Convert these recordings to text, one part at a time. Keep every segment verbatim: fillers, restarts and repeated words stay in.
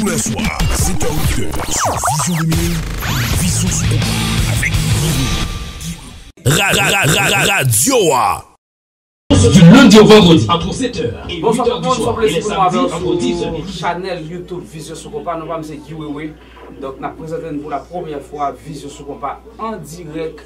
Tous les soirs, sept heures, huit heures, sur Vision deux mille, Vision sous combat avec Guy Wewe. Ra, ra, ra, ra, radyo a. Du lundi au vendredi, entre sept heures et huit heures du soir, et les samedis, entre dix heures et dix heures. Bonsoir tout le monde, nous sommes sur Vision sous Combat, nou pa m se Guy Wewe. Donk, n ap prezante nou pou la premyè fwa Vision sous Combat an dirèk,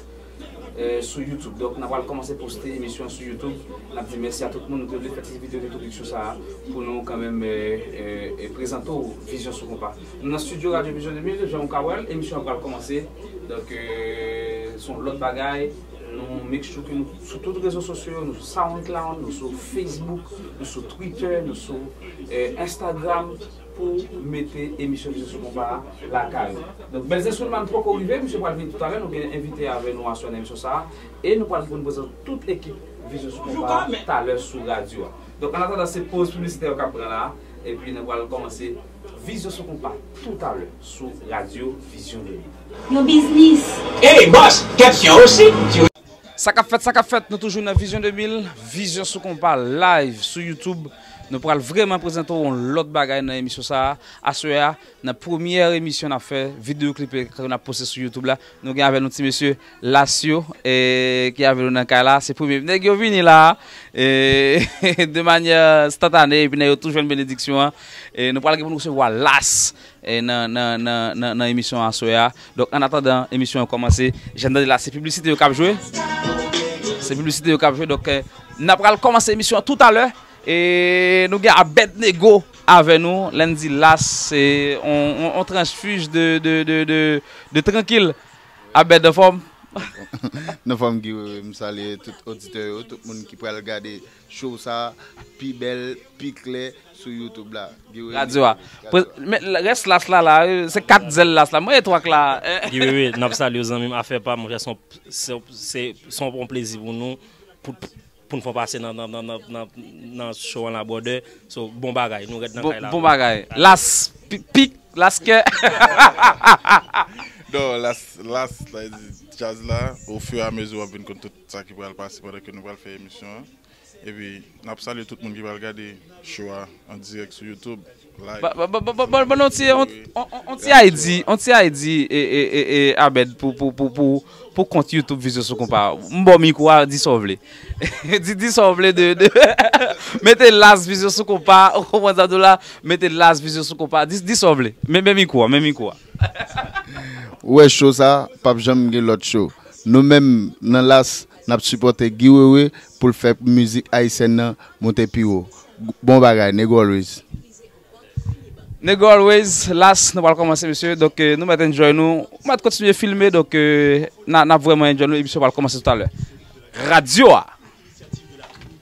eh, sou YouTube. Donk, n ap pral kòmanse poste emisyon an sou YouTube. N ap di mèsi a tout moun, nou te vle fè ti videyo entwodiksyon sa a pou nou kanmenm, eh, eh, eh, prezante w Vision sous Combat. Nou nan studio Radio Vision deux mille, jan w ka wè l, emisyon an pral kòmanse. Donk, eh, se yon lòt bagay. Nou make sure ke nou sou tout rezo sosyo yo, nou sou SoundCloud, nou sou Facebook, nou sou Twitter, nou sou, eh, Instagram pou mete emisyon Vision sous Combat lakay ou. Donk, Belzè Swillman poko rive, misye pral vini toutalè, nou gen envite avè nou aswè nan emisyon sa a, e nou pral pou nou prezante tout ekip Vision sous Combat talè sou radyo a. Donk, an atandan, se poz piblisitè yo k ap pran la, epi nou pral kòmanse Vision sous Combat toutalè sou radyo Vision deux mille. Yon biznis. Ey, bòs, kèsyon osi. Sa k ap fèt, sa k ap fèt, nou toujou nan Vision deux mille, Vision sous Combat live sou YouTube. Nou pral vrèman prezante w yon lòt bagay nan emisyon sa a. Aswè a, nan premyè emisyon n ap fè, videyo klipe ke n ap poste sou YouTube la, nou gen avè nou ti mesye Las yo, e, ki avè nou nan kay la. Se premye nèg yo vini la, e, de manyè enstantane, epi nèg yo tou jwenn benediksyon an. E, nou pral gen pou nou resevwa Las, e, nan, nan, nan, nan, nan emisyon aswè a. Donk, an atandan emisyon an kòmanse, jan n tande la, se piblisite yo k ap jwe. Se piblisite yo k ap jwe. Donk, e, n ap pral kòmanse emisyon an toutalè. E nou gen Abednego avè nou. Lè n di Las, se on, on, on tranch fij de, de, de, de, de trankil. Abed, anfòm? Anfòm, Guy Wewe, m salye tout oditè yo, tout moun ki pral gade show sa a, pi bèl, pi klè sou YouTube la. Guy Wewe. Radyo a. Radyo a. Men rès Las la, la, se kat zèl Las la. Mwen etwak la. Guy Wewe, n ap salye w, zanmi m, afè pa, monchè, se on, se, se, se on plezi pou nou, pou, pou n fè w pase nan, nan, nan, nan, nan, nan show an la, brother. So, bon bagay, nou rèd nan kay la. Bon, bon bagay. Las, pi-, pik, Las kè. Non, Las, Las, sa vle di djaz la, au fur et à mesure, w ap vin konn tout sa ki pral pase pandan ke nou pral fè emisyon an. Epi, n ap salye tout moun ki pral gade show a an dirèk sou YouTube. Like, ba, ba, ba, ba, ba, ba, ba, non, ti, on, on, on, on ti I D, on ti I D, e, e, e, e, Abed, pou, pou, pou, pou, pou kont YouTube Vision sous Combat. M ba w mikwo a, di sa w vle. Di, di sa w vle de, de, mete Las Vision sous Combat, ou konprann sa m di w la, mete Las Vision sous Combat. Di, di sa w vle. Men, men mikwo a, men mikwo a. Ou wè show sa, p ap janm gen lòt show. Nou menm, nan Las, n ap sipòte Guy Wewe pou l fè mizik ayisyèn nan monte pi wo. Bon bagay, Nego Always. Nego Always, Las, nou pral kòmanse, mesye. Donk, eh, nou mèt enjoy nou. Nou mèt kontinye filme, donk, eh, n a, n ap vrèman enjoy nou. Emisyon pral kòmanse toutalè. Radyo a.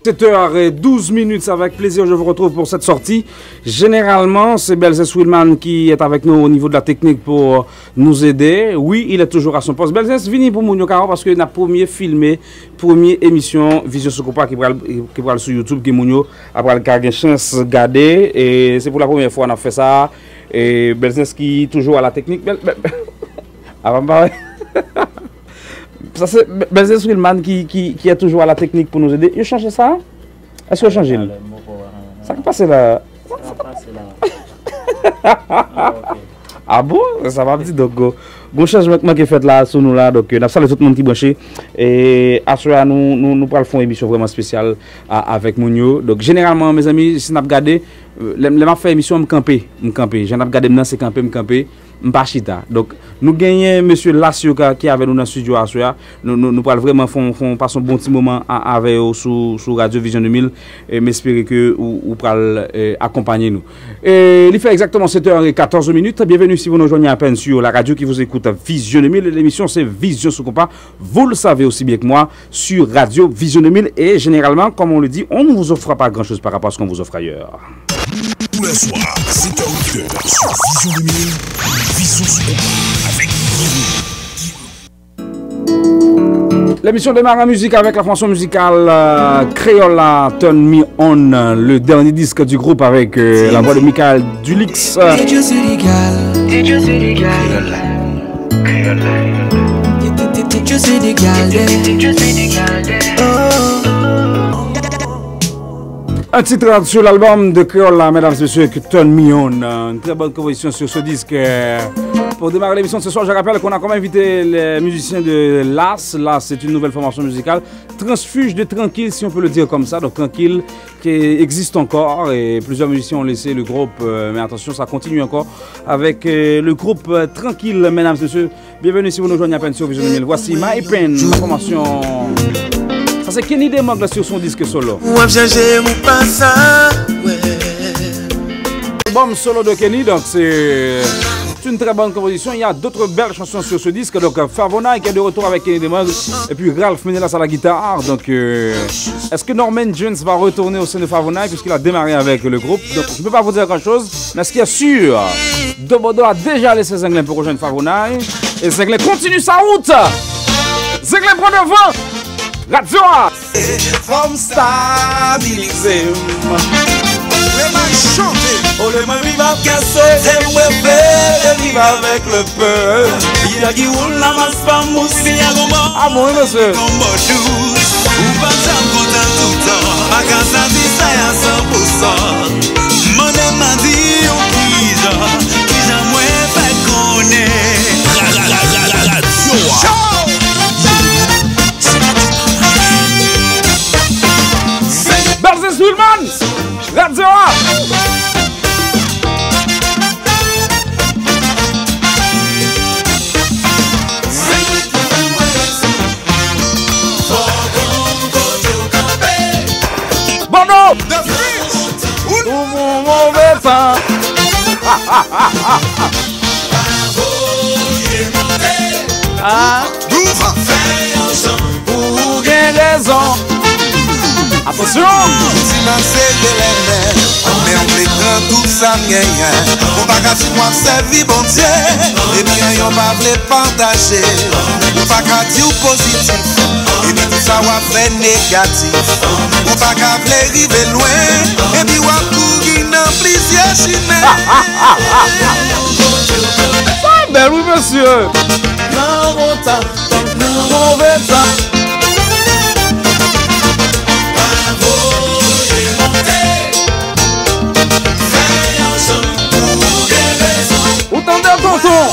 Sept heures et douze minutes, avec plaisir, je vous retrouve pour cette sortie. Généralement, c'est Belzès Wilman qui est avec nous au niveau de la technique pour nous aider. Oui, il est toujours à son poste. Belzès, vini pou moun yo ka wè, paske n ap premye filme premye emisyon Vizyon sou Konpa ki pral, ki pral sou YouTube, ke moun yo ap pral ka gen chans gade. E se pou la premyè fwa n ap fè sa. E Belzès ki toujou a la teknik. Bèl, bèl, avan m pa wè. Sa se Be-, Belzès Wilman ki, ki, qui est toujours à la technique pour nous aider. Yo chanje sa? Èske yo chanje l? Sa k pase la? Sa k pase la? Ah bon? Sa m ap di, donk, gon, gon chanjman k manke fèt la sou nou la. Donk, n ap salye tout moun ki branche. E aswè a, nou, nou, nou pral fè yon emisyon vrèman espesyal a, avèk moun yo. Donk, jeneralman, mezanmi, si n ap gade, lè, lè m ap fè emisyon, m kanpe. M kanpe. Jan n ap gade m nan, se kanpe, m kanpe. M pa chita. Donk, nou genyen mesye Las yo ka, ki avè nou nan estidyo aswè a. Nou, nou, nou pral vrèman fè yon, fè yon, pase yon bon ti moman a, avè yo sou, sou Radyo Vizyon de mil. E m espere ke ou, ou pral, eh, akonpanye nou. Et il fait exactement sept heures et quatorze minutes. Bienvenue si vous nous rejoignez à peine sur la radio qui vous écoute, Vision deux mille. L'émission, c'est Vision sous Compas. Vous le savez aussi bien que moi, sur Radio Vision deux mille. Et généralement, comme on le dit, on ne vous offre pas grand-chose par rapport à ce qu'on vous offre ailleurs. Tous les soirs, sept heures, huit heures, sur Vision deux mille, Vision sous Compas, avec Guy Wewe. L'émission démarre en musique avec la formation musicale, euh, Créole la Turn Me On, euh, le dernier disque du groupe avec, euh, la voix de Michael Dulix. Teach you City Girl. Teach you City Girl. Créole la. Créole la. Teach you City Girl, yeah. Teach you City Girl, yeah. Oh. Un titre sur l'album de Créole, là, mesdames et messieurs, qui Turn Me On. Euh, une très bonne composition sur ce disque. Euh, pour démarrer l'émission de ce soir, je rappelle qu'on a comme invité les musiciens de Las. Las, c'est une nouvelle formation musicale. Transfuge de Tranquille, si on peut le dire comme ça. Donc, Tranquille, qui existe encore. Et plusieurs musiciens ont laissé le groupe. Euh, mais attention, ça continue encore avec euh, le groupe euh, Tranquille, mesdames et messieurs. Bienvenue si vous nous joignez à peine sur Vision deux mille. Voici My Pain, formation. Ça, c'est Kenny Demog sur son disque solo. Ou ap chache ou pa sa, ouais. Album solo de Kenny, donc c'est une très bonne composition. Il y a d'autres belles chansons sur ce disque. Donc, euh, Favonay qui est de retour avec Kenny Demog et puis Ralph Menelas à la guitare. Donc, euh, est-ce que Norman Jones va retourner au sein de Favonay puisqu'il a démarré avec le groupe? Donc, je ne peux pas vous dire grand-chose, mais ce qui est sûr, Dobodo a déjà laissé Zenglen pour rejoindre Favonay. Et Zenglen continue sa wout. Zenglen pran devan. Radyo a. Fò m stabilize m. Lè m ap chante. Olye mwen viv ap kè sote, m prefere viv avèk lepè. Li a ki woul nan mas pa mous, li a gonbò. Ah bon, wi, mesye. Gonbò dous. Ou pa janm kontan toutan. Pa ka satisfè a san pou san. Mande m a di yo kijan, kijan mwen fè konnen. Ra, ra, ra, ra, ra, radyo a. Show! Belzis Wilman, radyo a. Bono! Ou bon move tan. Ah. Ou gen rezon. Atansyon! Ti m ap sere lèmen, men w vle pran tout sa m genyen. Ou pa ka di m w ap sèvi Bondye, epi anyen w pa vle pataje. Ou pa ka di w pozitif, epi tout sa w ap fè negatif. Ou pa ka vle rive lwen, epi w ap kouri nan plizyè chimen. Sa bèl wi, mesye. Nan bon tan, nan move tan. Ou tande, tonton?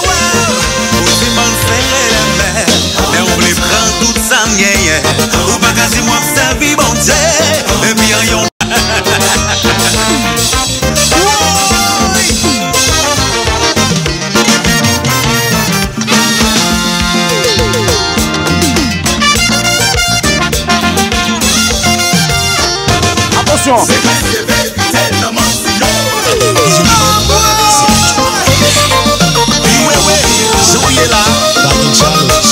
Ou di m ann sere lèmen, men ou vle pran tout sa m genyen. Ou pa ka di m w ap sèvi Bondye, epi anyen w Woy! Atansyon! Wi, wi, wi. Jan w ye la. Pa gen challenge.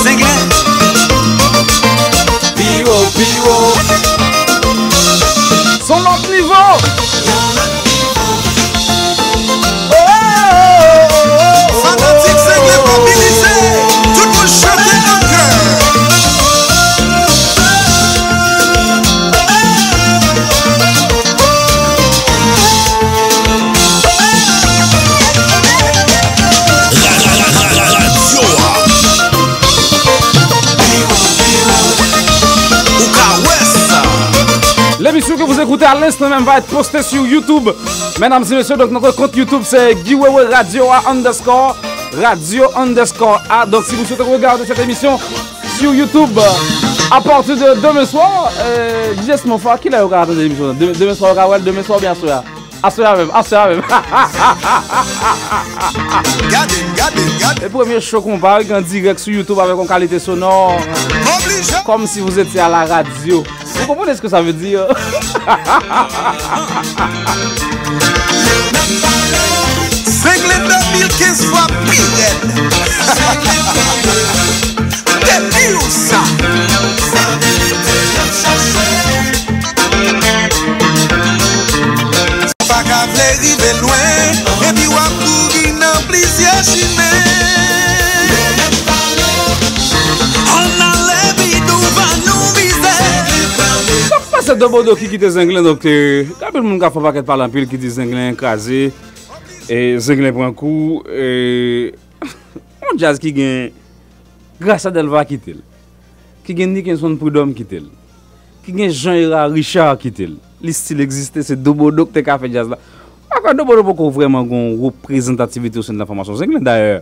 Zenglen. Pi wo, pi wo. S on lòt nivo. Fanatik Zenglen mobilize. Tout moun chante nan kè. Radyo a. Ou ka wè sa. L'émission que vous écoutez à l'instant même va être postée sur YouTube. Mesdames et messieurs, donc notre compte YouTube c'est Guy Wewe Radio A underscore Radio underscore A. Donc si vous souhaitez regarder cette émission sur YouTube, euh, à partir de demain soir, euh, D J Smofa, kilè yo ka tande emisyon an? Demen, demen swa yo ka wè l, demen swa oubyen aswè a? Aswè a menm, aswè a menm. Gade m, gade m, gade m. E premye show konpa wi, an dirèk sou YouTube avèk yon kalite sonò. Oblije. Comme si vous étiez à la radio. Vous comprenez ce que ça veut dire? Zenglen de mil kenz fwa pi rèd. Depi w sa. Ou pa ka vle rive lwen, epi w ap kouri nan plizyè chimen. Ann ale pi douvan nou vize. Sa k pase Dobodo ki kite Zenglen, donk, euh, gen anpil moun k ap fè yon pakèt pale anpil ki di Zenglen kraze, e Zenglen pran kou, e yon djaz ki gen Gracia Delva kite l. ki gen Nickenson Prud'homme kite l, ki gen Jean Hérard Richard kite l. Li still egziste, se Dobodo ki te ka fè djaz la. Ou pa kwè Dobodo poko vrèman gen yon reprezantativite o sen de la fòmasyon Zenglen. Dayè,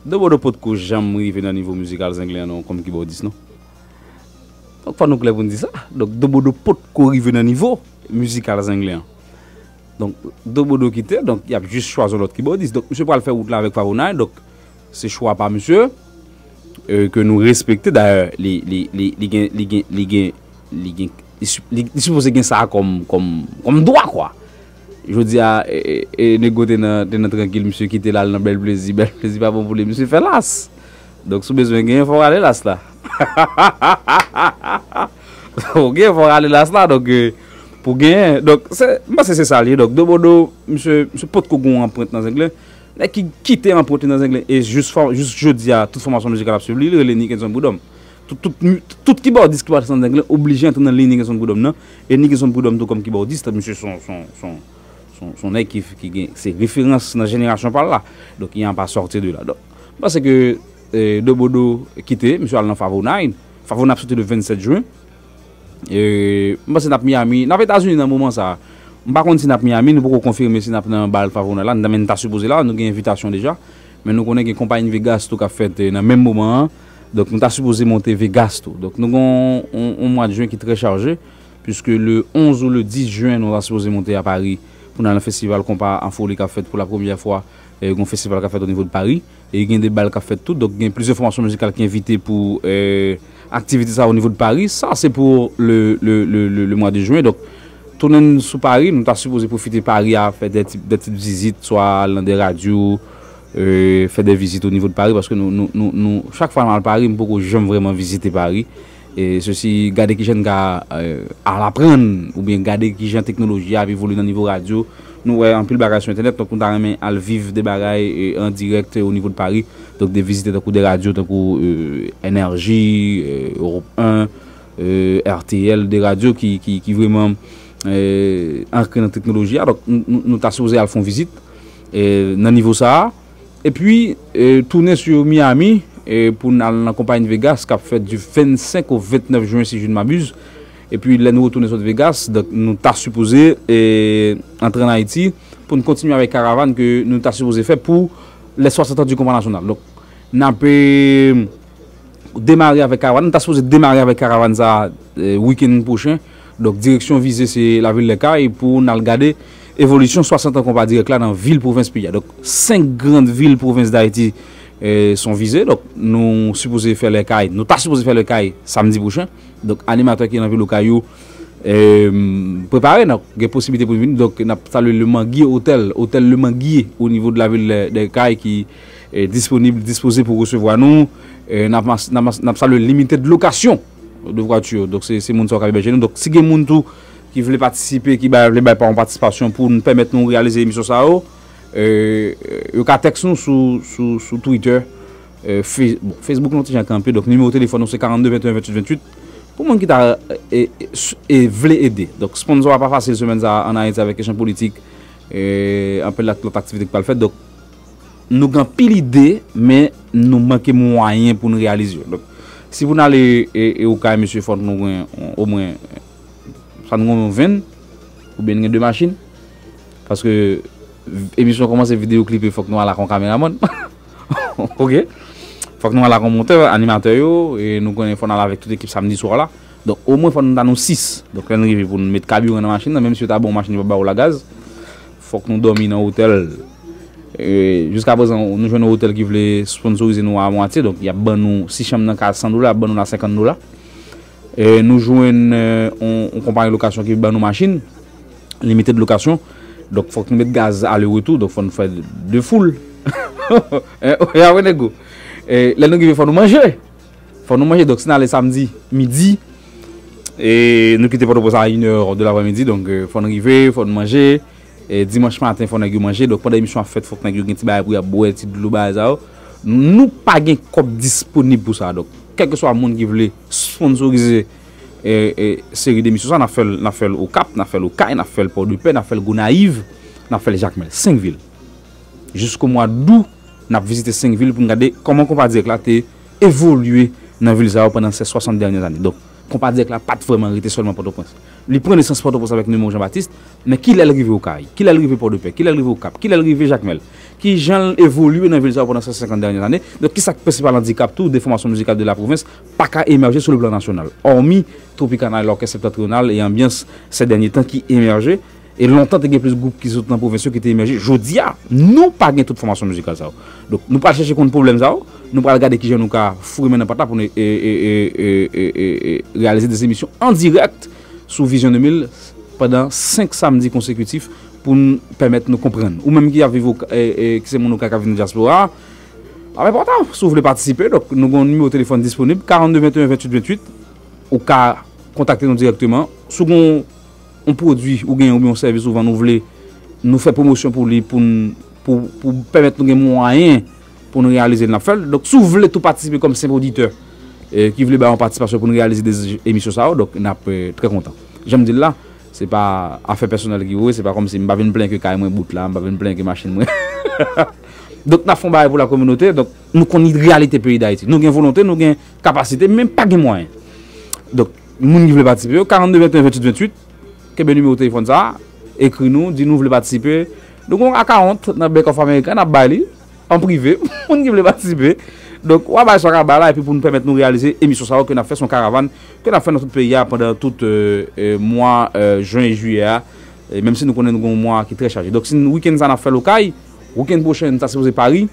Dobodo potko janm rive nan nivo mizikal Zenglen an non, kòm kibòdis non. Donk fò nou klè pou n di sa. Donk Dobodo potko rive nan nivo mizikal Zenglen an. Donk Dobodo kite, donk y ap jis chwazi yon lòt kibòdis. Donk misye pral fè wout la avèk Favonay, donk se chwa pa misye, e, ke nou respekte. Dayè, li, li, li, li gen, li gen, li gen, li gen, li, si- li, li sipoze gen sa kòm, kòm, kòm dwa, kwa. Jodi a, e, e, e, Nego te nan, te nan trankil, misye kite l al nan Bèl Plezi, Bèl Plezi pa bon pou li, misye fè las. Donk, si w bezwen genyen, fò w rale las la. Ou gen, fò w rale las la, donk, e, pou genyen. Donk, se, m panse se sa l ye. Donk, Dobodo, misye, misye potko gen yon anprent nan Zenglen. Nèg ki kite anprent li nan Zenglen, e jis fò, jis jodi a, tout fòmasyon mizikal ap swiv li, li rele Nickenson Prud'homme. Tout, tout, tout kibòdis ki pase nan Zenglen oblije antre nan liy Nickenson Prud'homme nan. E Nickenson Prud'homme tou kòm kibòdis, misye se yon, se yon, se yon, se yon, se yon nèg ki, ki gen, se referans nan jenerasyon pa l la. Donk, il a pas sorti de la. Donk, m panse ke, e, Dobodo kite, misye al nan Favonay. Favonay ap soti le vennsèt jen. E, m panse n ap Miami, n ap Etazini nan moman sa a. M pa konn si n ap Miami, nou poko konfime si n ap nan bal Favonay la, men n ta sipoze la, nou gen envitasyon deja. Men nou konnen gen konpayi Vegas tou k ap fèt, e, nan menm moman an. Donk, nou ta sipoze monte Vegas tou. Donk, nou gen yon, yon, yon mwa de jen ki trè chaje, puiske le onz ou le dis jen, nou ta sipoze monte a Pari pou n al nan festival Konpa an Foli k ap fèt pou la premyè fwa, e, yon festival k ap fèt o nivo de Pari. E gen de bal k ap fèt tou. Donk, gen plizyè fòmasyon mizikal ki envite pou, e, aktivite sa o nivo de Pari. Sa, se pou le, le, le, le, le mwa de jen. Donk, tounen n sou Pari, nou ta sipoze pwofite Pari a, fè de ti, de ti vizit, swa al nan de radyo, e, fè de vizit o nivo de Pari, paske nou, nou, nou, nou, chak fwa m al Pari, m poko janm vrèman vizite Pari. E sesi, gade kijan n ka, e, al aprann, oubyen gade kijan teknoloji a ap evolye nan nivo radyo. Nou wè anpil bagay sou entènèt, donk nou ta renmen al viv de bagay, e, an dirèk, e, o nivo de Pari. Donk de vizitè tankou de radyo, tankou, e, Enerji, e, Europe un, e, R T L, de radyo ki, ki, ki vrèman, e, ankre nan teknoloji a. Donk nou, nou, nou ta sipoze al fè yon vizit, e, nan nivo sa a. Epi, e, tounen sou Miami, e, pou n al nan konpayi Vegas k ap fèt di vennsenk o ventnèf jen, si je ne m'abuse. Epi, lè nou retounen sot Vegas, donk, nou ta sipoze, e, antre ann Ayiti pou n kontinye avèk karavàn ke nou ta sipoze fè pou lè swasant an di konpa nasyonal. Donk, n ap, e, demare avèk karavàn. Nou ta sipoze demare avèk karavàn sa a, e, wikenn pwochen. Donk, direksyon vize se lavil Lèkay pou n al gade evolisyon swasant an konpa dirèk la nan vil pwovens peyi a. Donk, senk grann vil pwovens Dayiti, e, son vize. Donk, nou sipoze fè Lèkay, nou ta sipoze fè Lèkay samdi pwochen. Donk, animatè ki nan vil Okay yo, e, prepare, n ap gen posiblite pou vini. Donk, n ap salye Le Manguier Hotel, Hotel Le Manguier, o nivo de lavil Lè-, Lèkay ki, e, disponib, dispoze pou resevwa nou. E, n ap mas-, n ap mas-, n ap salye Limited Location de voiture. Donk, se, se moun sa yo k ap ebèje nou. Donk, si gen moun tou ki vle patisipe, ki bay, vle bay pa yon patisipasyon pou n pèmèt nou reyalize emisyon sa yo, e, yo ka tèks nou sou, sou, sou Twitter, e, Fe-, bon, Facebook nou ti jan kanpe, donk nimewo telefòn nou se karannde venteyen venntuit venntuit. Pou moun ki ta, e, e, s-, e vle ede. Donk, sponsor a pa fasil semèn sa a ann Ayiti avèk kesyon politik, e, anpil lòt, lòt aktivite ki pral fèt. Donk, nou gen anpil ide, men nou manke mwayen pou n reyalize yo. Donk, si pou n ale, e, e Okay, mesye, fòk nou gen, omwen, sa nou gen yon venn, oubyen n gen de machin. Paske emisyon kòmanse, videyo klipe, fòk nou al ak yon kameramann. Ok? Fòk nou al ak yon montè, animatè yo, e nou konnen fò n al avèk tout ekip samdi swa la. Donk, omwen fò nou ta nou sis. Donk, lè n rive pou n met kabiran nan machin nan, menm si yo ta ba w machin, yo pa ba w lagaz. Fòk nou dòmi nan otèl. E, jiskaprezan, nou jwenn yon otèl ki vle sponsorize nou a mwatye. Donk, y ap ban nou, si chanm nan ka san dola, y ap ban nou la senkant dola. E, nou jwenn, e, yon, yon konpayi lokasyon ki ban nou machin, Limited Location. Donk, fòk nou met gaz ale retou. Donk, fò nou fè de foul. E, ya wè, nego. E, lè nou rive, fò nou manje. Fò nou manje. Donk, si n ale samdi midi, e nou kite Pòtoprens a inè de laprèmidi. Donk, e, fò n rive, fò n manje. E dimanch maten, fò nèg yo manje. Donk, pandan emisyon ap fèt, fòk nèg yo gen ti bagay pou y ap bwè, ti dlo, bagay sa yo. Nou pa gen kòb disponib pou sa. Donk, kèlkeswa moun ki vle sponsorize, e, e, seri demisyon sa, n ap fè l, n ap fè l Okap, n ap fè l Okay, n ap fè l Pòdepè, n ap fè l Gonayiv, n ap fè l Jakmèl. Senk vil. Jisko mwa d out, n ap vizite senk vil pou n gade kòman konpa dirèk la te evolye nan vil sa yo pandan se swasant dènye zane. Donk, Konpa Dirèk la pa t vrèman rete sèlman Pòtoprens. Li pran nesans Pòtoprens avèk nimewo Jean Baptiste, men kilè l rive Okay? Kilè l rive Pòdepè? Kilè l rive Okap? Kilè l rive Jakmèl? Kijan l evolye nan vil sa yo pandan se senkant dènye zane? Donk, kisa k prensipal andikap tou de fòmasyon mizikal de la pwovens pa ka emèje sou le plan nasyonal? Òmi Tropicana, lòkès septantriyonal e anbyans se dènye tan ki emèje, e lontan te gen plis gwoup ki sot nan pwovens yo ki te emèje. Jodi a, nou pa gen tout fòmasyon mizikal sa yo. Donk, nou pral chèche konn pwoblèm sa yo. Nou pral gade kijan nou ka foure men nan pat la pou nou e, e, e, e, e, e, e, reyalize de emisyon an dirèk sou Vizyon de mil pandan senk samdi konsekitif pou n pèmèt nou konprann. Ou menm ki ap viv, e, e, ki se moun Okay k ap viv nan dyaspora, ap enpòtan. Si w vle patisipe, donk, nou gen yon nimewo telefòn disponib, karannde venteyen venntuit venntuit. Ou ka kontakte nou dirèkteman. Si w gen yon pwodui ou genyen oubyen yon sèvis ou vann, ou vle nou fè pwomosyon pou li, pou n, pou, pou pèmèt nou gen mwayen pou nou reyalize l, n ap fè l. Donk, si w vle tou patisipe kòm senp oditè, e, ki vle bay yon patisipasyon pou nou reyalize de emisyon sa yo, donk, n ap, e, trè kontan. Jan m di l la, se pa afè pèsonèl ki voye, se pa kòmsi m pa vin plenyen ke kay mwen bout la, m pa vin plenyen ke machin mwen. Donk, n ap fè yon bagay pou la kominote, donk, nou konn reyalite peyi Dayiti. Nou gen volonte, nou gen kapasite, men pa gen mwayen. Donk, moun ki vle patisipe yo, karannde venteyen venntuit venntuit, kenbe nimewo telefòn sa a, ekri nou, di nou vle patisipe. Nou gen yon akawont nan Bank of America, n ap bay li, an prive, moun ki vle patisipe. Donk, w a bay sa w ka bay la, epi pou nou pèmèt nou reyalize emisyon sa yo ke n ap fè, se yon karavàn ke n ap fè nan tout peyi a pandan tout, e, e, mwa, e, jen e jiyè a, e, menm si nou konnen nou gen yon mwa ki trè chaje. Donk, si wikenn sa n ap fè l Okay, wikenn pwochen n ta sipoze Paris,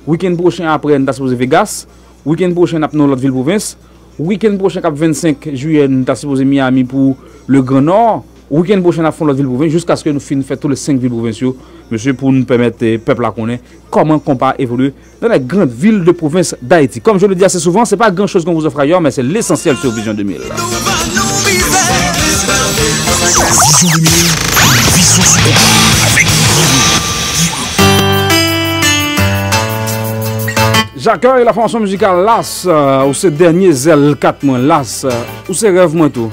wikenn pwochen apre n ta sipoze Vegas, wikenn pwochen n ap nan yon lòt vil pwovens, wikenn pwochen k ap vennsenk jiyè n ta sipoze Miami pou le Grand Nord, wikenn pwochen n ap fè yon lòt vil pwovens jiskaske nou fin fè tout le senk vil pwovens yo, mesye, pou n pèmèt, e, pèp la konnen kòman konpa evolye dans les grandes villes de province d'Haïti. Comme je le dis assez souvent, c'est pas grand-chose qu'on vous offre ailleurs, mais c'est l'essentiel sur Vision deux mille. Vision deux mille, une vision sous compas avec J'accueille la formation musicale Las, euh, ou se dènye zèl kat mwen, Las, euh, ou se rèv mwen tou.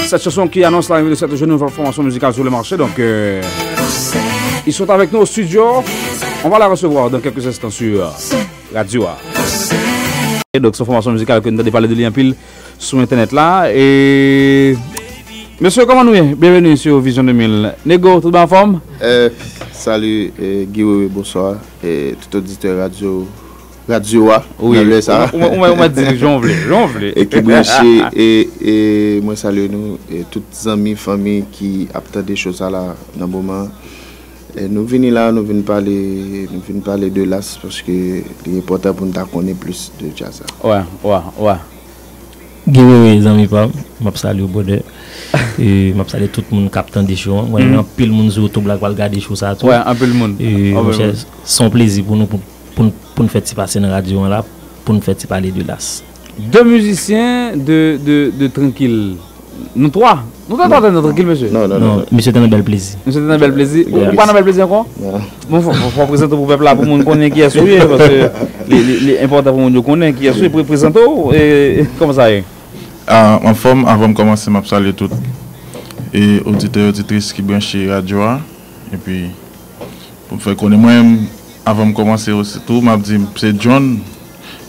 Cette chanson qui annonce l'arrivée de cette jeune nouvelle formation musicale sur le marché, donc, euh, ils sont avec nous au studio. On va la recevoir dans quelques instants sur, euh, radio a. E donk, se yon fòmasyon mizikal ke nou tande pale de li anpil sou entènèt la. E, mesye, kòman nou ye? Byenveni sou Vision deux mille. Nego, tout bon, anfòm? Eh, salut, eh, Guy Wewe, bonswa. Eh, tout oditè radyo, radyo a, wi, nan lè sa. Ou, ou, ou, ou mèt di li jan w vle, jan w vle. E ki branche, e, e mwen salye nou, e tout zanmi, fanmi ki ap tande cho sa la nan moman. E nou vini la, nou vin pale, nou vin pale de Las, paske li enpòtan pou n ta konnen plis de djaz la. Wè, wè, wè. Guy Wewe, zanmi pa m, m ap salye w, brother. E m ap salye tout moun k ap tande cho an. Mwen, gen anpil moun sou YouTube la k pral gade cho sa tou. Wè, anpil moun. E, monchè, se yon plezi pou nou, pou, pou, pou n fè ti pase nan radyo an la, pou n fè ti pale de Las. De mizisyen de, de, de Trankil. Nou twa. Nou twa, twa te nan Trankil, mesye? Non, non, non. Non, misye te nan Bèl Plezi. Misye te nan Bèl Plezi? Ou, ou pa nan Bèl Plezi ankò? Non. Bon, fò, fò, fò w prezante w pou pèp la, pou moun konnen kiyès ou ye, paske li, li, li enpòtan pou moun yo konnen kiyès ou ye. Pre-, prezante w, e, kòman sa ye? Ah, anfòm, avan m kòmanse, m ap salye tout, e, oditè, oditris ki branche radyo a. Epi, pou m fè konnen mwen, avan m kòmanse osi tou, m ap di m se John.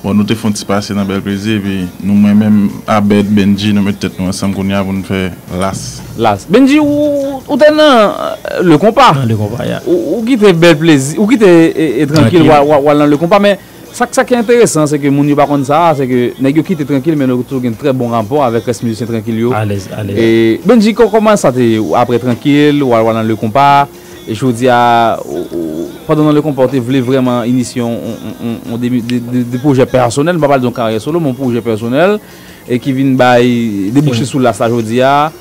Bon, nou te fè yon ti pase nan Bèl Plezi, epi nou, mwen menm, Abed, Bendji, nou met tèt nou ansanm kounye a pou n fè Las. Las. Bendji, ou, ou te nan, euh, Le Konpa. Nan Le Konpa, ya. Ou, ou kite Bèl Plezi, ou kite, e, e, Trankil, Trankil. W a, w a, w al nan Le Konpa, men sa, sa ki enteresan, se ke moun yo pa konn sa, se ke nèg yo kite Trankil, men yo toujou gen trè bon rapò avèk rès mizisyen Trankil yo. Alèz, alèz. E, Bendji, kò-, kòman sa te ye? Apre Trankil, w al, w al nan Le Konpa, e jodi a, ou, ou, pandan nan Le Konpa, ou te vle vrèman inisye yon, yon, yon, yon, yon demi-, de, de, de pwojè pèsonèl, m pa pale de yon karyè solo, men yon pwojè pèsonèl, e ki vin bay debouche sou Las la jodi a.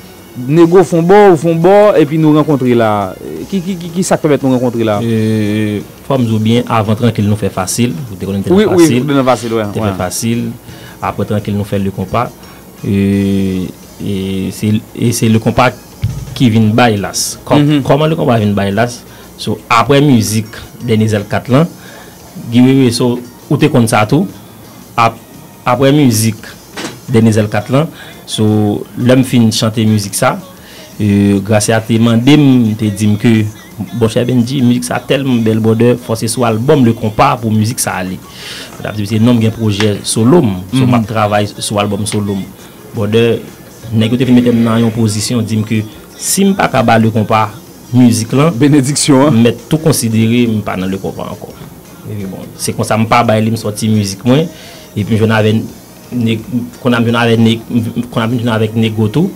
Nego fè yon bò, ou fè yon bò, epi nou rankontre la. Ki, ki, ki, ki sa k pèmèt nou rankontre la? E, fò m di w byen, avan Trankil nou fè Fasil. Ou te konnen te nan Fasil. Wi, wi, ou te nan Fasil, wè. Te fè Fasil. Apre Trankil nou fè Le Konpa. E, e se, e se Le Konpa ki vin bay Las. Kò-, kòman Le Konpa vin bay Las? So, apre mizik Dènye Zèl kat lan, Guy Wewe, so, ou te konn sa tou. Ap-, apre mizik Dènye Zèl kat lan, so, lè m fin chante mizik sa, e, Gracia te mande m, te di m ke Bon, Chè Benji, mizik sa tèlman bèl, brother, fò se sou albòm Le Compas pou mizik sa ale. Sa vle di, se non m gen pwojè solo m, so m ap travay sou albòm solo m. Brother, nèg yo te vin mete m nan yon pozisyon, di m ke si m pa ka ba Le Compas mizik lan, Benediksyon an. M mèt tou konsidere m pa nan Le Compas ankò. Epi bon, se konsa m pa bay li, m sòti mizik mwen, epi m jwenn avè neg-, konn ap jwenn avè neg-, konn ap jwenn avèk Nego tou.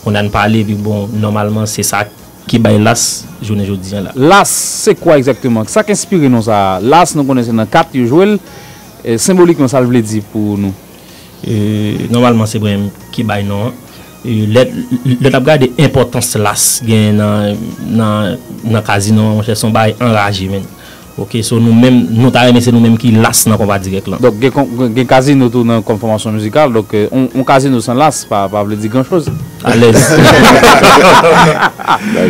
Konn ap pale, epi bon, nòmalman, se sa ki bay Las jounen jodi an la. Las, se kwa egzakteman? Sa k enspire non sa a? Las, nou konnen se nan kat yo jwe l. E, senbolikman, sa l vle di pou nou? E, nòmalman, se mwen menm ki bay non an. E, lè, lè n ap gade enpòtans Las gen nan, nan, nan kazino an, monchè, se yon bagay anraje, menn. Ok, so nou menm, nou ta renmen se nou menm ki Las nan konpa dirèk lan. Donk, gen, kon- gen, gen kazino tou nan kòm fòmasyon mizikal. Donk, e, on, on kazino san Las pa, pa vle di gran choz. Alèz.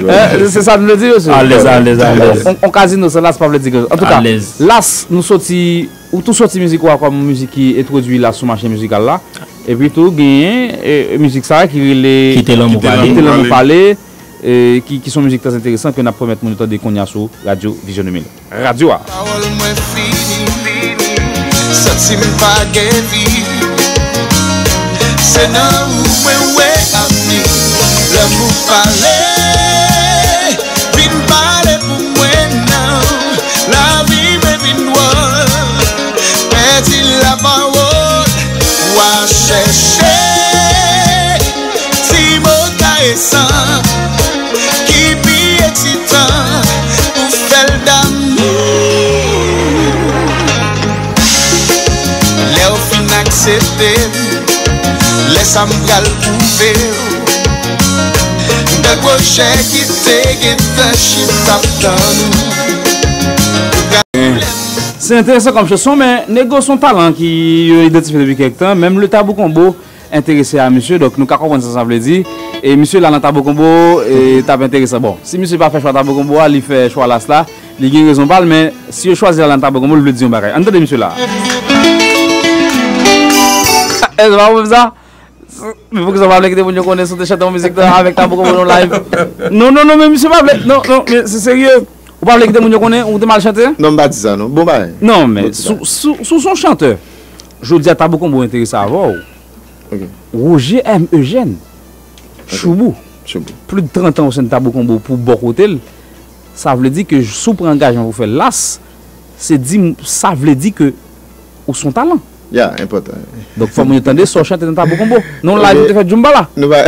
Eh, se sa nou vle di, mesye. Alèz, alèz, alèz. On, on kazino san Las pa vle di gran choz. Antouka, Las, nou soti, ou tou soti mizik ou a kòm mizik ki entwodui Las sou mache mizikal la. Epi tou, genyen, e, mizik sa a ki rele Kite lanmou pale. Kite lanmou pale, e, ki, ki se yon mizik trè enteresan ke n ap pèmèt moun yo tande kounye a sou Radyo Vizyon de mil. Radyo a. Pawòl mwen fini, santi m pa gen vi. Se nan ou mwen wè avni. Lè pou pale, vin pale pou mwen non. Lavi mwen vin dwòl, pèdi lapawòl. W a chèche ti mo karesan ki pi eksitan pou fè l damou. Lè w fin aksepte m, lè sa m pral pwouve w. Bèl pwojè ki te gentan chita ap tann ou. Se enteresan kòm chanson, men Nego se yon talan ki yo idantifye depi kèk tan. Menm le Tabou Konbo enterese a misye, donk nou ka konprann sa sa vle di. E misye la nan Tabou Konbo, e t ap enteresan. Bon, si misye pa fè chwa Tabou Konbo a, li fè chwa Las la, li gen rezon pa l, men si yo chwazi l al nan Tabou Konbo, l vle di yon bagay. Ann tande misye la. E se pa ou menm sa? Men poukisa w pa vle kite moun yo konnen si w te chante yon mizik nan avèk Tabou Konbo nan live? Non, non, non, men misye pa vle. Non, non, men se serye. Ou pa vle kite moun yo konnen ou te mal chante? Non, m pa di sa, non. Bon bagay. Non, men si w se yon chantè, jodi a Tabou Konbo enterese avè w. Ok. Roger M. Eugène, Choubou. Choubou. Plis de trant an o sen Tabou Konbo pou bò kote l. Sa vle di ke si w pran angajman pou fè Las, se di m, sa vle di ke ou se yon talan. Ya, enpòtan. Donk, fò moun yo tande sa w chante nan Tabou Konbo. Non, live ou te fè Djoumba la. Nou pa.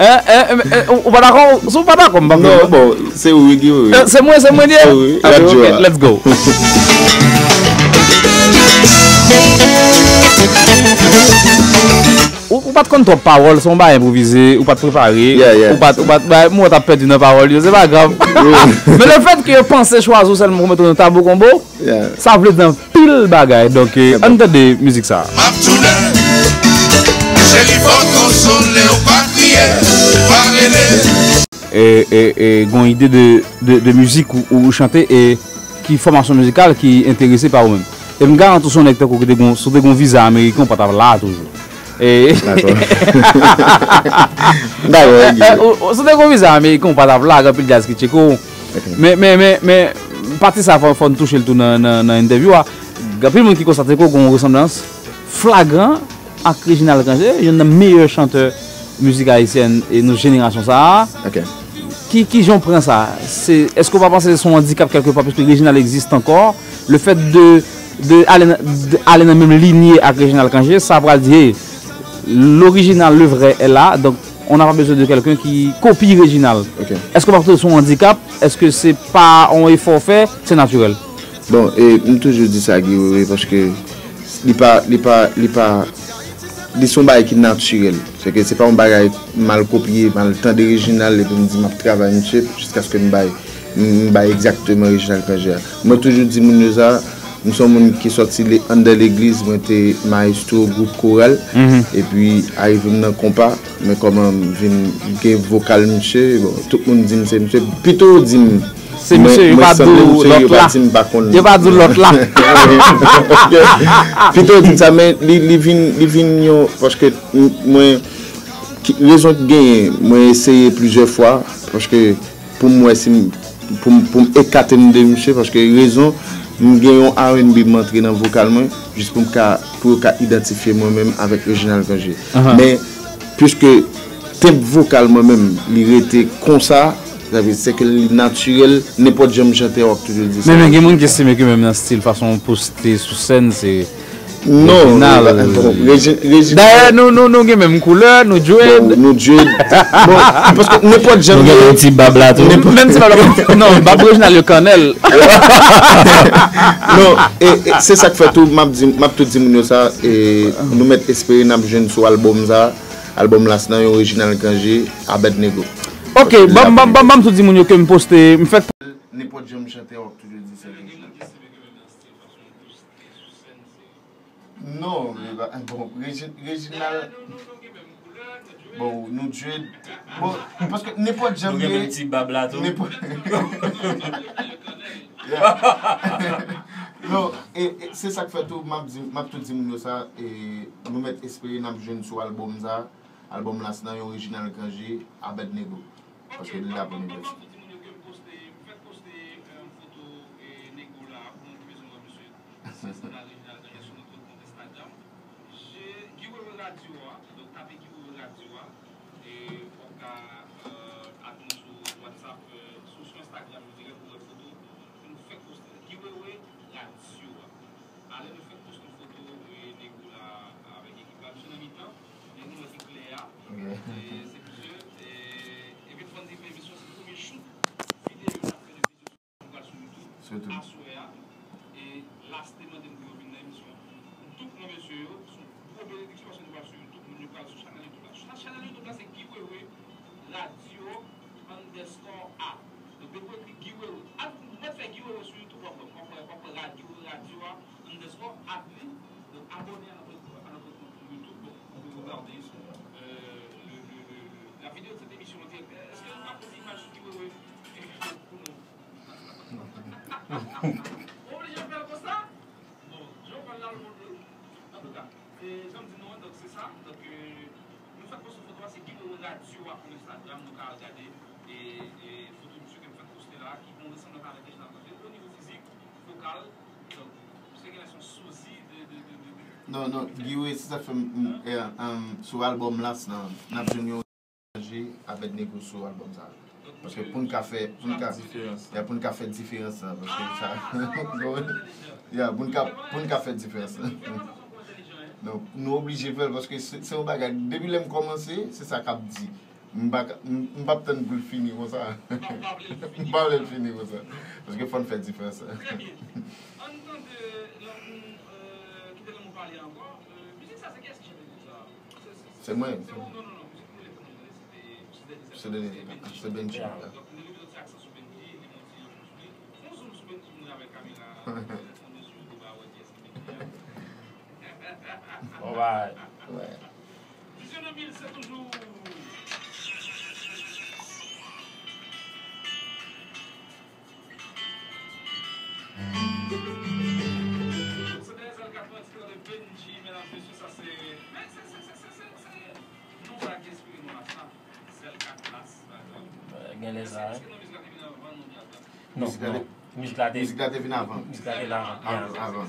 Eh, eh, eh, eh, ou, ou pa dakò? Si w pa dakò, m pa konn. Non, bon, se ou wi ki wi. Eh, se mwen, se mwen li ye? Se ou wi. Ah, ok, let's go. Ou, ou pa t konn twòp pawòl, se yon bagay enpwovize, ou pa t prepare, yeah, yeah, ou pa t, ou pa t, bagay, mwen t ap pèdi nan pawòl yo, se pa grav. Men le fèt ke yo panse chwazi w sèlman pou mete w nan Tabou Konbo, yeah, sa vle di anpil bagay. Donk, eh, ann tande mizik sa. M ap tounen, cheri, fò konsole w, pa kriye, pa rele. E, e, e, gon ide de, de, de mizik ou, ou chante, e ki fòmasyon mizikal ki enterese pa ou menm. E m garanti w, se yon nèg tankou ki te gon, si w te gon viza ameriken, ou pa t ap la a toujou. E, dakò. Dakò, e, ok, e, ou, ou, si w te gon viza ameriken, ou pa t ap la, gen anpil djaz ki tcheke w. Ok. Men, men, men, men, pati sa, fò, fò n touche l tou nan, nan, nan entèvyou a. Gen anpil moun ki konstate ke w gen yon resanblans flagran ak Reginald Cangé, youn nan meyè chantè mizik ayisyèn e nou jenerasyon sa a. Ok. Ki, ki jan w pran sa? Se, èske w pa panse se yon andikap kèlkepà, piske Reginald egziste ankò? Le fèt de, de ale nan, de ale nan menm linye ak Reginald Cangé, sa pral di, hey, l'original, le vrai est là, donc on n'a pas besoin de quelqu'un qui copie Reginald. Ok. Èske w pa twouve se yon andikap? Èske se pa yon efò w fè? Se natirèl? Bon, e m toujou di sa, Guy Wewe, paske li pa, li pa, li pa, li se yon bagay ki natirèl. Se ke se pa yon bagay m al kopye, m al tande Reginald epi m di m ap travay misye jiskaske m bay, m, m bay egzakteman Reginald Cangé a. Mwen toujou di moun yo sa, m se yon moun ki sòti le, anndan legliz, mwen te mayestwo gwoup koral, epi arive m nan konpa, men kòman m vin gen vokal misye, bon, tout moun di m se misye, pito yo di m se misye, yo pa di w lòt la. Yo pa di w lòt la. Pito di m sa, men li, li vin, li vin yon, paske m, mwen, Ki rezon ki genyen, mwen eseye plizyè fwa, paske pou m wè si m, pou m, pou m ekate m de misye, paske rezon, m gen yon R and B m antre nan vokal mwen, jis pou m ka, pou yo ka idantifye mwen menm avèk Reginald Cangé. Men, piske tenb vokal mwen menm, li rete konsa, sa vle di, se ke li natirèl, nenpòt jan m chante a, w ap toujou di sa. Men, men gen moun ki estime ke menm nan stil, fason w poste sou sèn, se Non, Reginald. Bon, Regi-, Regi- Dayè, nou, nou, nou gen menm koulè, nou dread. Bon, nou dread. Bon, paske nenpòt jan. Nou gen menm ti bab la tou. Menm ti bab la. Non, bab Reginald yo kannèl. Non, e, e se sa k fè tou, m ap di, m ap tou di moun yo sa, e nou mèt espere n ap jwenn sou albòm sa, albòm Las nan yon Reginald Cangé, Abednego. Ok, ban m, ban m, ban m, ban m tou di moun yo ke m poste, m fèk. Nenpòt jan m chante, w ap toujou di se Reginald. Non, e pa, bon, Regi-, Reginald, bon, nou dread, bon, paske nenpòt jan m ye, nenpòt, yeah. Non, e, e se sa k fè tou, m ap di, m ap tou di moun yo sa, e nou mèt espere n ap jwenn sou albòm sa, albòm Las nan yon Reginald Cangé, Abednego. Paske li la pou nou vèsi. Se Sandra Reginald Daniel sou notre compte Instagram. Guy Wewe Radio a, donk tape Guy Wewe Radio a, e w ap ka, euh, add nou sou WhatsApp, euh, sou, sou Instagram, nou dirèk pou wè foto ke nou fèk poste. Guy Wewe Radio a. Alè nou fèk poste yon foto, e, Nego la avèk ekip la, misye nan mitan, Nego nan ki klè a. E, se misye, e, epi nou konn di emisyon se premye shoot videyo n ap fè de videyo. Pral sou YouTube aswè a. E Las te mande m pou yo vin nan emisyon an. M tou pran mesye yo, se yon gwo benediksyon paske nou pral sou YouTube, moun yo pral sou chanèl YouTube la. Chanèl YouTube la se Guy Wewe Radio underscore a. Donk depi w ekri Guy Wewe, al mèt fè Guy Wewe sou YouTube, w ap wè, w ap wè, w ap wè Guy Wewe Radio a underscore at li. Donk abòne a notre, à notre compte YouTube, bon, pour regarder, euh, le, le, le, le, la vidéo de cette émission en direct. Èske nou ka pote imaj Guy Wewe pou nou? Ou oblije fè l konsa? Bon, Jean-Paul la, l montre. Antouka, e, jan m di nou an, donk, se sa. Donk, e, nou fèk poste foto a, se Guy Wewe Radio a on Instagram, nou ka al gade, e, e, foto misye ke m fèk poste la, ki gen yon resanblans avèk Reginald Cangé, o nivo fizik, vokal, donk, misye genlè se yon sozi de, de, de, de, de. Non, non, Guy Wewe, se sa k fè m, m, e, em, sou albòm Las nan, n ap jwenn yon Cangé, Abednego sou albòm sa. Paske pou n ka fè, pou n ka, ya, pou n ka fè diferans lan, paske sa, ya, pou n ka, pou n ka fè diferans lan. Non, nou oblije fè l, paske se, se yon bagay, depi lè m kòmanse, se sa k ap di. M pa ka, m, m p ap tann pou l fini konsa. M pa vle l fini konsa. Paske fò n fè diferans lan. Trè byen. Ann tande lòt moun, euh, kite lòt moun pale ankò. Euh, mizik sa, se kiyès ki chante mizik sa? Se mwen. Se ou? Non, non, non, mizik nou lè fè nou tande, se te, se te, se Benji. Se Benji, ya. Donk, nou leve ti aksan sou Benji, li monte yon sou li. Fè yon zoom sou Benji, mwen avèk kamera, fè yon zoom sou li, ba wè kiyès ki Benji a. Bon bagay. Vizyon de mil, se toujou. Se dèyè zèl kat lan, ti tande Benji, medam, mesye, sa se, men se, se, se, se, se, se, non sa ki enspire nou la, sa. Zèl kat la, sa. Gen lè sa, wi. Èske, èske non, mizik la te vin avan non jazz la? Non, non. Mizik la te, mizik la te vin avan. Mizik la te la avan. Avan, avan.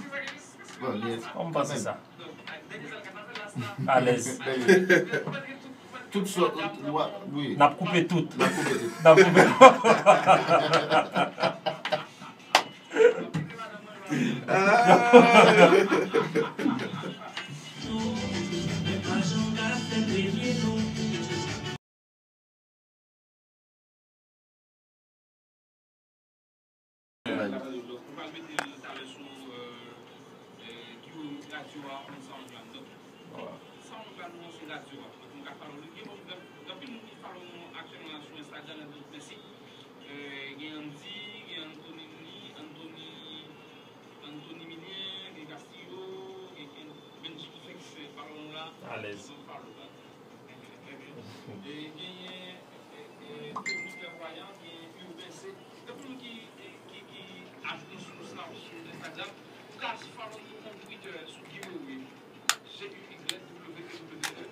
Bon, yes. Kòman w panse sa? Alèz. Tout sòt, wi. N ap koupe tout. N ap koupe tout. N ap koupe tout. Donk, nou pral mete l talè sou, euh, euh, Guy Wewe Radio a on SoundCloud. Donk, SoundCloud nou an se radyo a. Donk, nou ka follow li. Gen moun, gen, gen anpil moun ki follow nou aktyèlman la sou Instagram, nan tout prensip. Euh, gen Andy, gen Anthony, Anthony, Anthony Milien, gen Castillo, gen, gen Benji ki fèk follow nou la. Alèz. Donk, follow la. E genyen, e, e, Tony Clairvoyant, genyen Urbain C. Gen moun ki, e, ki, ki ajoute sou, sou, sou Instagram. Ou ka follow nou kont Twitter sou Guy Wewe, G U Y W E W E.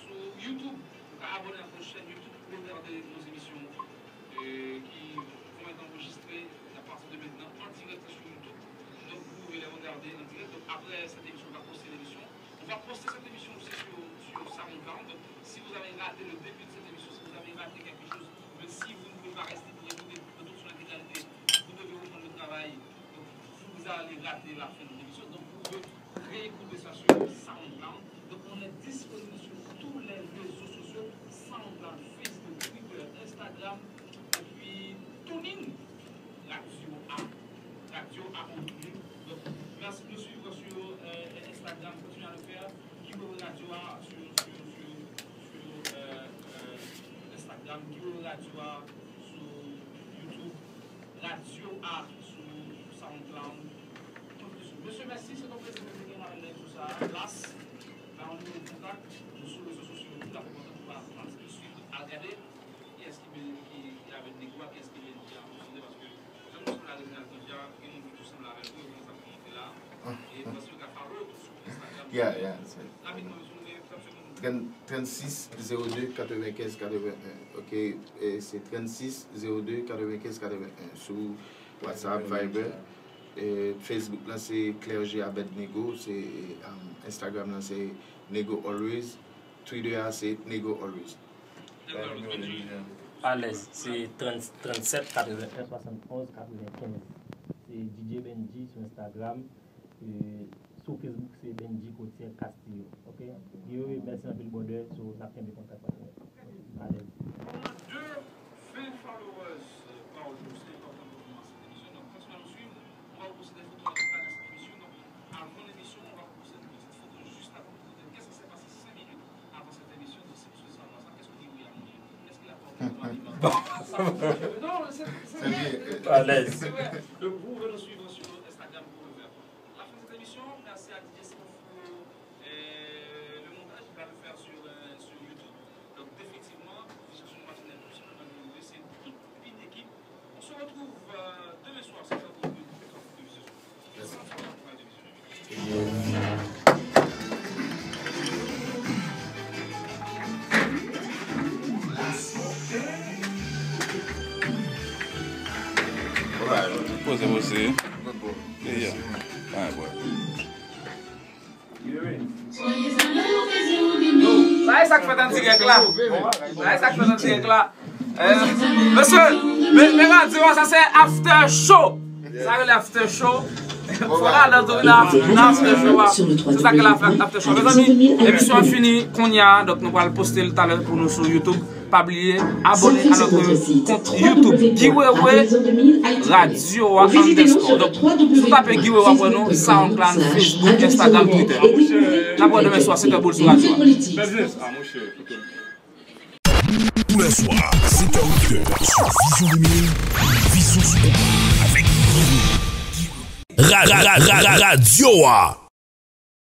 Sou YouTube, ou Abonnez à notre chaîne YouTube pour regarder nos émissions euh, qui vont être enregistrées à partir de maintenant en direct sur YouTube. Donc vous pouvez les regarder en direct. Donc après cette émission, on va poster l'émission. On va poster cette émission aussi sur, sur SoundCloud. Donc si vous avez raté le début de cette émission, si vous avez raté quelque chose, même si vous ne pouvez pas rester pour écouter le tout sur l'intégralité, vous devez reprendre le travail. Donc vous allez rater la fin de l'émission. Donc vous pouvez réécouter ça sur SoundCloud. Donc on est disponible sur tous les réseaux sociaux, SoundCloud, Facebook, Twitter, Instagram, et puis TuneIn, Radio A, Radio A en ligne. Donc merci de nous suivre sur euh, Instagram, continuez à le faire. Giveaway Radio A sur, sur, sur, sur euh, euh, Instagram, Giveaway Radio A sur YouTube, Radio A sur SoundCloud. Mesye, mèsi, se yon plezi pou nou te gen avèk nou sou sa. Las, ba yon nimewo kontak, nou sou rezo sosyo yo tou, la kontan pou pa pran ti swiv, al gade kiyès ki, ki, ki avèk Negro a, kiyès ki vin di a, paske jan nou sanble avèk Jan Janja, gen moun ki tou sanble avèk nou, yo konn sa pou monte la. E paske yo ka follow tou sou Instagram. Yeah, yeah, rapidman, mesye, nou gen trant segonn. Trannsis zewo de katrevenkenz katrevenyen. Ok, e se trannsis zewo de katrevenkenz katrevenyen. Sou WhatsApp, Viber, e Facebook lan se Clergé Abednego, se um, Instagram lan se Nego Always, Twitter a se Nego Always. Alèz, se trant, trannsèt katrevenyen swasannonz katrevenkenz. Se D J Benji sou Instagram. E sou Facebook se Benji Gauthier Castillo. Ok? Yo, mèsi anpil, brother. So, n ap kenbe kontak, patnè. Alèz. Ven followers par jour, se enpòtan pou kòmanse emisyon. Donk, kontinye nou swiv. On va vous poster des photos dans le cadre de cette émission. Donc, avant l'émission, on va vous poster une petite photo juste avant pour vous dire qu'est-ce qui s'est passé cinq minutes avant cette émission. Donc, si vous suivez ça, qu'est-ce que vous dites à manger? Est-ce qu'il a porté un aliment? Non, c'est c'est vrai. Alèz. C'est vrai. Donc, vous pouvez nous suivre sur Instagram pour le faire. La fin de cette émission, merci à D J Simon pour euh, le montage. Il va le faire sur, euh, sur YouTube. Donc, définitivement, Vision sur Martinique, tout simplement, nous remercions toute fine équipe. On se retrouve euh, demain soir, sept heures pour une autre émission. Merci. Poze, poze. Yeah. Alright, boy. Sa e sa k fèt an dirèk la. Sa e sa k fèt an dirèk la. Eh, mesye, men, men radyo a, sa se after show. Sa rele after show. Fò la, nan tou, nan, nan after show a. Se sa ke l ap fè after show. Mezanmi, emisyon an fini kounye a, donk nou pral poste l talè pou nou sou YouTube. Pa bliye abone a notre compte YouTube Guy Wewe Radio a underscore. Donk, si w tape Guy Wewe, w ap wè nou, SoundCloud, Facebook, Instagram, Twitter. N ap wè demen swa sèt è boul sou radyo a. Tous les soirs, sept heures, huit heures, sur Vision deux mille, Vision sous contrôle avec Guy Wewe. Ra- ra- ra- ra- Radio A.